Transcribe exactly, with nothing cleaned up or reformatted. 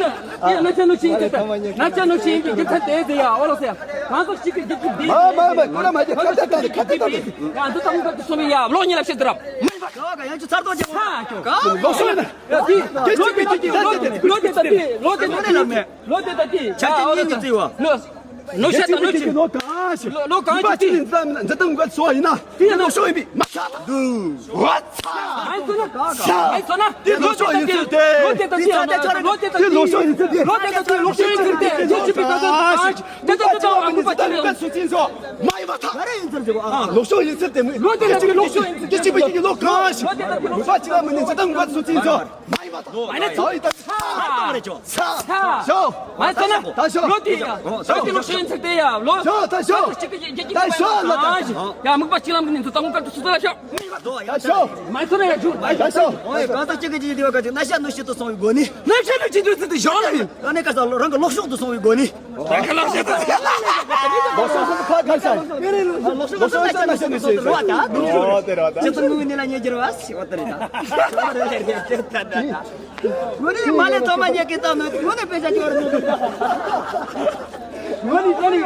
ནི། ཡ་ན་ཆ་ནུ་ཆིན་གི་ན་ཆ་ནུ་ཆིན་གི་གི་ཐ་དེ་དེ་ཡ་ཨོ་ལོ་སེ། གང་ཟག་གཅིག་གི་གི་དེ། མ་མ་མ་ཀོ་ར་མ་ཀི་ཁ་ཏ་ཏ་ཁ་ཏ་ཏ། ཡ་འདི་ཏང་ག་དུ་སོ་མི་ཡ་ལོ་ཉི་ལ་ཤེ་དུ་ར། ཡང་ཆུ་ཚར་དོ་ཅེ་མ། ལོ་སོ་ཡ་ན། ལོ་དེ་ད་དེ་ལོ་དེ་ད་དེ་ལོ་དེ་ད་དེ་ལོ་དེ་ད་དེ། ཆ་ཆ་ཉིན་གྱི་བརྩི་བ། ལོ་ཤ་དང་ལོ་ཆུ། ལོ་གང་ཞིག་དེ། འཛིན་སྟངས་འགལ་སོ་ཡིན་ན། དེ་ལོ་ཤོ་ཡིན་པས་མ་ཆགས། ང་ཚོ་ན། ང་ཚོ་ན། དེ་ལོ་ཤོ་ཡིན་ཚུལ་དེ། ལོ་དེ་ད་དེ་ལོ་དེ་ད་དེ་ལོ་ཤོ་ཡིན་ཚུལ་དེ། ལོ་ཆུ་པའི་ཀ་ཟ། དེ་ད་དེ་ད་ང་ཚོ་པ་ཆ་ལེ། ལོ་དེ་ད་དེ་ལོ་ཤོ་ཡིན་ཚུལ་དེ། ལོ་དེ་ད་དེ་ལོ་གང་ཞིག་ལོ་དེ་ད་དེ་ལོ་ཤོ་ཡིན་ཚུལ་དེ། མ་ཡིན་པ་དང་། ཨ་ནི་ཚ། ཚ། ཚ། ཚ། ཞོ། མ་ཚ་ན། ད་ཞོ། ལོ་དེ་ཡ། ད་ཞོ། ལོ་དེ་ལོ་ཤོ་ཡིན་ཚུལ་དེ་ཡ། ལོ། ཞོ། ད་ཞོ། ད་ཞོ། ལ་ད། ཡ་དམིགས་པ་གཅིག་ལམ་གྱི་ནི་ཚོ་ཏང་ག་ཚུ་ཚུ་ལ་ཤོ། ད་ཞོ། མ་ཚ་ན་ཡ་ཇུ། ད་ཞོ། ཨོ་ཡ་གང་ལྟར་གཅིག་གི་གཅིག་དེ་བ་ག་ཅིག་ན་ཤ་ནུ་ཤི་ཏུ་སོང་བའི་སྒོ་ནི། ན་ཤ་ནུ་ཤི་ཏུ་ཚུ་དེ་ཞོ་ལ་ཡིན། ཨ་ནི་ག་ས་རང་གི་ལོག་ཤོག་ཏུ་སོང་བའི་སྒོ་ནི། ད་ག་ལོག་ཤོག་ཏུ། ལོག་ཤོག་ཏུ་ཁ་ཁ་ཤ། ལོག་ཤོག་ཏུ་ན་ཤ་ནུ་ཤི་ཏུ་སོང་བའི་སྒོ་ནི། ཨོ་དེ་ར་ད། ཅི་ཏུ་ངུ་ནི་ལ་ཉེ་རྒྱུ་ར་བ་སི་ཨོ་དེ་ར་ད། ངུ་ནི་མ་ལེ་ཐོ་མ་ཉེ་གི་ཏམ་ནུ་ངུ་ནི་པེ་ཤ་ཅོར་ནུ། ངུ་ནི་ཅོ་ནི།